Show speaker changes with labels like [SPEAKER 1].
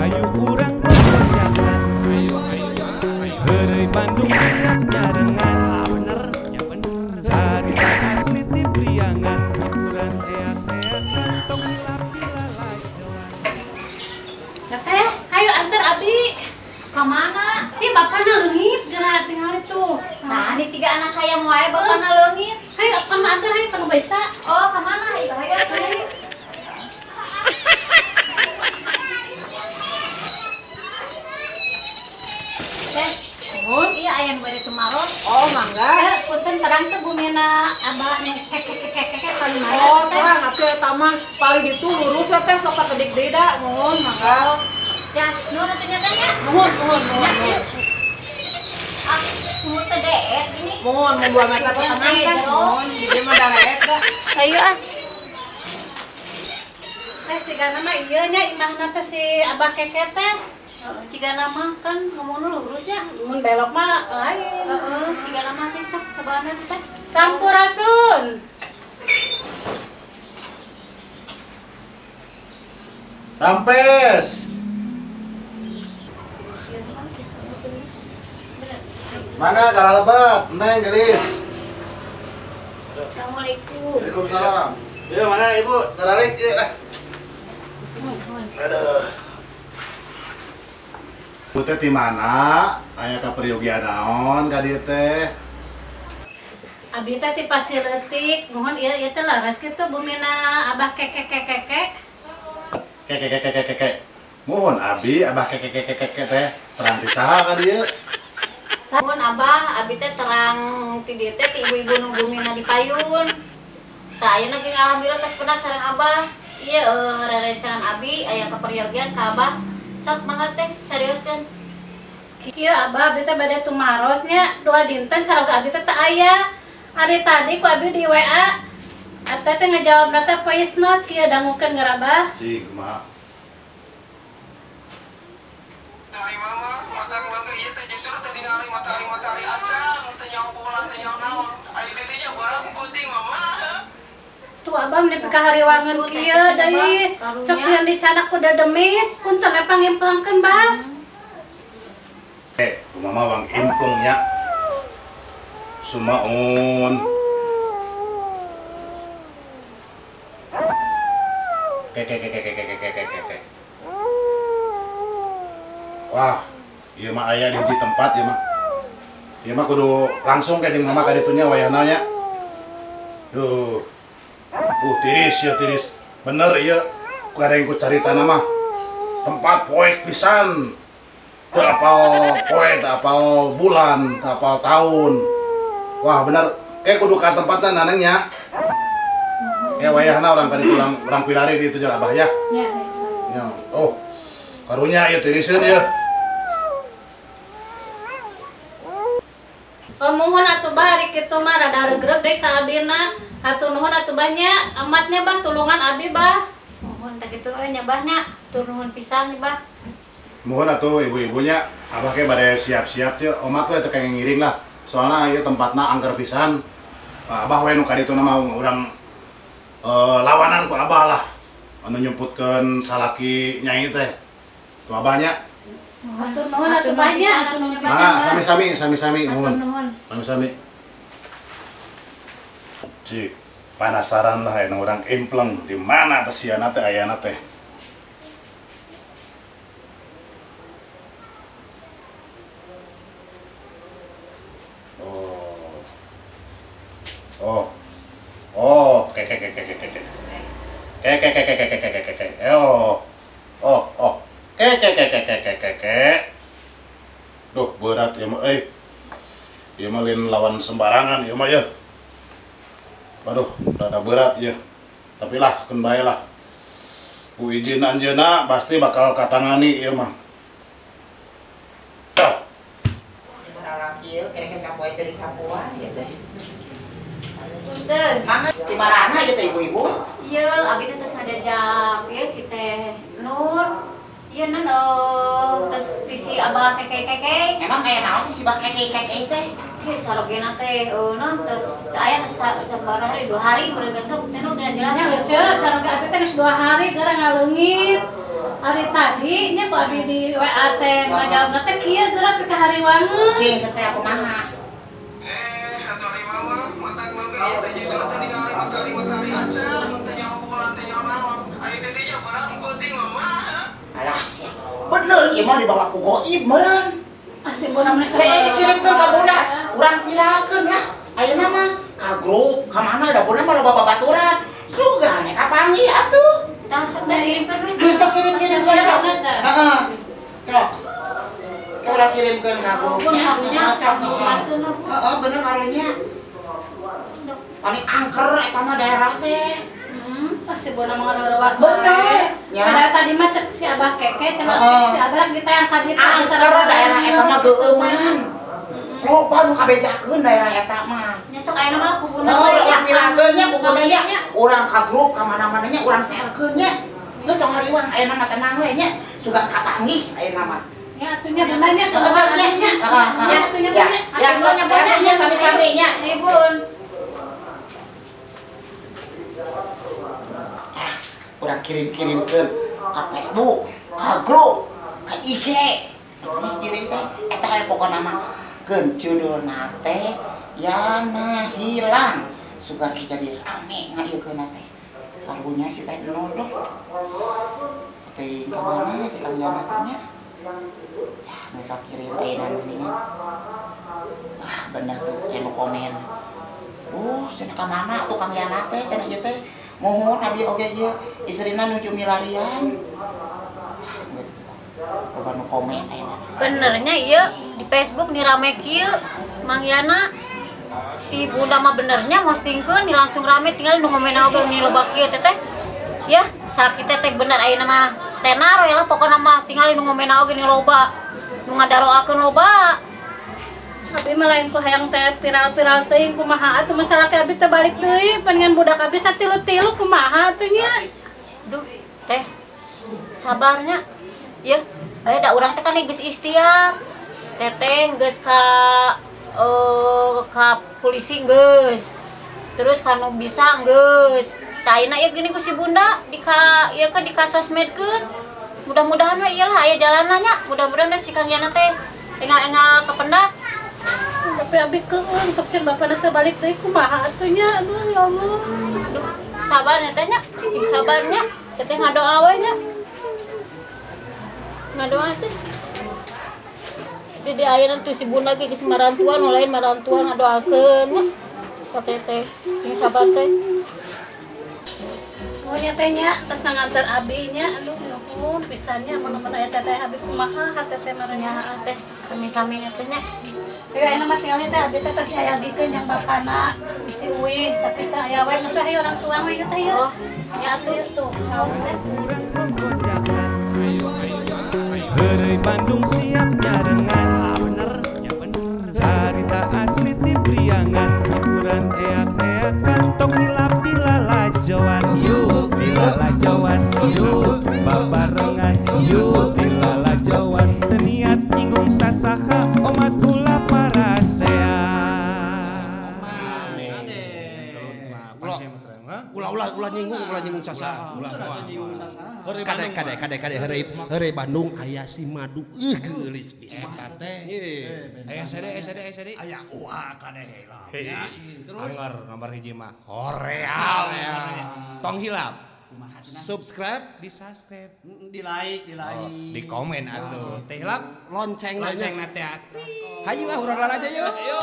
[SPEAKER 1] Hayu urang gogonjakan. Heureuy Bandung siap nyarengan. Bener, ya bener. Carita asli ti Priangan, hiburan eak-eakan tong hilap dilalajoan.
[SPEAKER 2] Teteh, hayu antar abi.
[SPEAKER 3] Ka mana?
[SPEAKER 2] Ih, bapakna leungit geura tinggal itu.
[SPEAKER 3] Nah, ini ciga anak hayam wae bapakna leungit.
[SPEAKER 2] Hayu kan antar hayu kan bisa.
[SPEAKER 3] Oh, ka mana? Hayu, hayu, hayu. Teh,
[SPEAKER 2] Nuhun.
[SPEAKER 3] iya aya nu bade tumaros.
[SPEAKER 4] Oh, mangga.
[SPEAKER 2] Cek, punten terang teh bumina abah nu kekekekekek paling marah.
[SPEAKER 4] Oh, terang atuh eta mah paling ditu lurus teh sok sakedik deui da. Nuhun, mangga.
[SPEAKER 3] Ya, nuhun atuh nya teh nya.
[SPEAKER 4] Nuhun, nuhun, nuhun.
[SPEAKER 3] Ya, ah, sumur teh deet ini.
[SPEAKER 4] Nuhun, mun 2 meter tenang teh. Nuhun, di dieu mah dareet da.
[SPEAKER 3] Hayu ah.
[SPEAKER 2] Teh sigana mah ieu nya imahna teh si abah keke teh.
[SPEAKER 3] Cigana mah kan ngomongna lurus nya.
[SPEAKER 2] Mun belok mah lain.
[SPEAKER 3] Heeh, cigana mah teh sok cobaan teh.
[SPEAKER 2] Sampurasun.
[SPEAKER 5] Rampes. Mana cara lebat, Neng gelis.
[SPEAKER 3] Assalamualaikum.
[SPEAKER 5] Waalaikumsalam. Iya mana ibu, caralik ieu lah. Aduh. Ibu teh di mana? Aya kaperyogian naon ka dieu teh?
[SPEAKER 2] Abi teh ti Pasir Leutik, nuhun ieu ieu teh laras kitu bumina abah kekekekekek.
[SPEAKER 5] Kekekekekekek. Muhun abi abah kekekekekek teh terang ti saha ka dieu?
[SPEAKER 3] Nuhun abah, abi teh terang ti dieu teh ti ibu-ibu nu bumina di payun. Tah ayeuna ge alhamdulillah tos penak sareng abah. Ieu rerencangan abi aya kaperyogian ka abah. Sok mangga teh carioskeun.
[SPEAKER 2] Kieu abah abi teh bade tumaros nya 2 dinten caroga abi teh teu aya. Ari tadi ku abi di WA Ate teh ngajawabna teh voice note kieu dangukeun geura abah.
[SPEAKER 5] Cing kumaha?
[SPEAKER 6] Dari mama, mata mangga ieu teh justru teh ningali matahari-matahari acan, teh nyaho bulan teh nyaho naon. Aya didinya barang putih mama.
[SPEAKER 2] Tuh abah nepi ka hariwangeun kieu deui. Sok sieun dicanak ku dedemit, punten we pangimplangkeun bah.
[SPEAKER 5] Eh, mama wang implung nya. Sumaun. Kekekekekekekekekek. Wah, ieu mah aya di hiji tempat ieu mah. Ieu mah kudu langsung ka jeung mama ka ditu nya wayahna nya. Duh. Tiris ya tiris. Bener ieu ku ada yang ku caritana mah. Tempat poek pisan. Teu apal poe, teu apal bulan, teu apal tahun. Wah, bener. Kayak kudu ka tempatna naneng nya. Kayak wayahna urang ka ditu urang pilari di ditu jeung abah ya.
[SPEAKER 2] Nya.
[SPEAKER 5] Ya. Oh. Karunya ieu tiriseun ieu.
[SPEAKER 2] Oh, muhun atuh bah ari kitu mah rada regreg deui ka abina. Atuh nuhun atuh bah nya, amatnya bah tulungan abi bah.
[SPEAKER 3] Muhun teh kitu we nya bah nya, tur nuhun pisan bah.
[SPEAKER 5] Muhun atuh ibu-ibunya, abah ke bade siap-siap teh, omat we teu kenging ngiring lah. Soalna ieu tempatna angker pisan. Abah we nu ka ditu mah urang lawanan ku abah lah. Anu nyumputkeun salaki nyai teh. Ku abahnya.
[SPEAKER 2] Atur nuhun atuh bah nya, atur nuhun pisan.
[SPEAKER 5] Nah, sami-sami, sami-sami nuhun. Sami-sami. Cik, penasaran lah aya urang impleng di mana teh siana teh ayana teh. Oh. Oh. Oh, kek kek kek kek kek. Kek kek kek kek kek kek kek. Oh. Oh, oh. Kek kek kek kek kek kek kek. Duh, berat ieu mah euy. Ieu mah lain lawan sembarangan ieu mah yeuh. Waduh, rada berat ya. Tapi lah, keun bae lah. Ku izin anjeunna pasti bakal katangani ieu mah. Tah.
[SPEAKER 7] Ieu kira-kira sapoe teh disapuan ieu teh.
[SPEAKER 3] Punten.
[SPEAKER 7] Mangga di marana ieu teh ibu-ibu?
[SPEAKER 3] Ieu abi teh tos ngajajab ieu si teh Nur. Ieu naon tos ti si abah keke-keke.
[SPEAKER 7] Emang aya naon teh si abah keke-keke teh?
[SPEAKER 3] Kieu carogena teh naon tos aya tos sabaraha hari 2 hari meureun sok teh nu geus jelas.
[SPEAKER 2] Nya ceu, caroge abi teh geus 2 hari gara ngaleungit. Hari tadi nya ku abi di WA teh ngajawabna teh kieu geura pika hariwangeun.
[SPEAKER 7] Cing sateh kumaha?
[SPEAKER 6] Atuh ari mama matak mangga ieu teh justru teh ningali matahari-matahari acan teh nyaho bulan teh nyaho naon. Aya di dinya barang peuting mama.
[SPEAKER 7] Alah sia. Bener ieu mah dibawa ku goib meureun.
[SPEAKER 2] Asih bunda mah
[SPEAKER 7] saya dikirimkeun ka bunda, urang pirakeun lah. Ayeuna mah ka grup, ka mana da bunda mah loba babaturan. Sugane kapanggih atuh.
[SPEAKER 3] Tah sok teh kirimkeun we.
[SPEAKER 7] Sok kirim-kirimkeun sok. Heeh. Sok. Ka urang kirimkeun ka grup. Nya sok. Heeh, bener karunya. Paling angker eta mah daerah teh.
[SPEAKER 2] Pasti bunda mah ngarewas.
[SPEAKER 7] Bener.
[SPEAKER 2] Padahal tadi mah cek si Abah Keke, cenah si Abah kita yang ka ditu
[SPEAKER 7] angker daerah eta mah geueuman. Loba nu kabejakeun daerah eta mah.
[SPEAKER 3] Nya sok ayeuna mah ku bunda
[SPEAKER 7] urang pirakeun nya ku bunda nya. Urang ka grup ka mana-mana nya urang sharekeun nya. Geus tong hariwang ayeuna mah tenang we nya. Sugan kapanggih ayeuna mah.
[SPEAKER 2] Ya atuh nya bunda nya teu nya. Ya atuh nya bunda.
[SPEAKER 7] Ya sok nya sami-sami nya.
[SPEAKER 3] Bun.
[SPEAKER 7] Urang kirim-kirimkeun ka Facebook, ka grup, ka IG. Nih kirim teh eta aya pokona mah keun judulna teh Yana hilang. Sugan jadi rame ngadieukeunna teh. Karunya si teh Nur doh. Teh ka mana si Kang Yana teh nya? Yah, geus kirim ayeuna mah nya. Wah, bener tuh anu komen. Cenah ka mana tuh Kang Yana teh cenah ieu teh. Mohon abi oge ieu istrina nuju milarian. Geus loba nu komen ayeuna.
[SPEAKER 3] Benernya ieu di Facebook nih rame kieu Mang Yana. Si bunda mah benernya ngostingkeun langsung rame tinggal nu ngomen oge nu loba kieu teh teh. Ya, salaki teh teh bener ayeuna mah tenar we lah pokona mah tinggal nu ngomen oge nu loba. Nu ngadaroakeun loba.
[SPEAKER 2] Abi mah lain ku hayang teh viral-viral teuing kumaha atuh masalah ke abi teh balik deui pengen budak abi satilu-tilu kumaha atuh nya.
[SPEAKER 3] Duh, teh. Sabarnya. Ya, aya da urang teh kan geus ikhtiar. Teteh geus ka polisi geus. Terus kanu bisa geus. Tah ayeuna ieu gini ku si bunda di ka ieu ka di ka sosmedkeun. Mudah-mudahan we ieu lah aya jalanna nya. Mudah-mudahan si Kang Yana teh enggal-enggal kependak.
[SPEAKER 2] Tapi abi keun sok sieun bapana teh balik deui kumaha atuh nya. Aduh ya Allah.
[SPEAKER 3] Aduh, sabar nya teh nya. Cing sabar nya. Teteh ngadoa we nya. Ngadoa teh. Jadi ayeuna tuh si bunda ge geus marantuan, lain marantuan ngadoakeun nya. Ka teteh. Cing sabar teh.
[SPEAKER 2] Oh nya teh nya tos nganter abi nya. Aduh nuhun pisan nya mun-mun aya teteh abi kumaha hate teh marenya
[SPEAKER 3] teh. Sami-sami nya teh nya.
[SPEAKER 2] Ayo ayeuna mah tinggal teh abi teh tos nyayagikeun yang bapana si Uih tapi teh aya we geus we orang tua we teh ieu.
[SPEAKER 3] Oh, nya atuh
[SPEAKER 2] tuh.
[SPEAKER 1] Heureuy Bandung siap nyarengan. Bener, ya bener. Carita asli ti Priangan, hiburan eak-eakan tong hilap di lalajoan. Yuk di lalajoan, yuk babarengan, yuk di lalajoan. Teu niat nyinggung sasaha omat ulah parasea.
[SPEAKER 8] Ulah nyinggung sasaha. Kade heureuy Bandung aya si madu geulis pisan
[SPEAKER 5] teh. Aya sede. Aya uah kade heula. Terus anggar nomor hiji mah hoream. Tong hilap.
[SPEAKER 8] Subscribe,
[SPEAKER 5] di subscribe,
[SPEAKER 9] di like,
[SPEAKER 5] di komen atuh. Teh hilap
[SPEAKER 8] lonceng
[SPEAKER 5] na teh.
[SPEAKER 8] Hayu ah urang lalaja yeuh.
[SPEAKER 5] Ayo.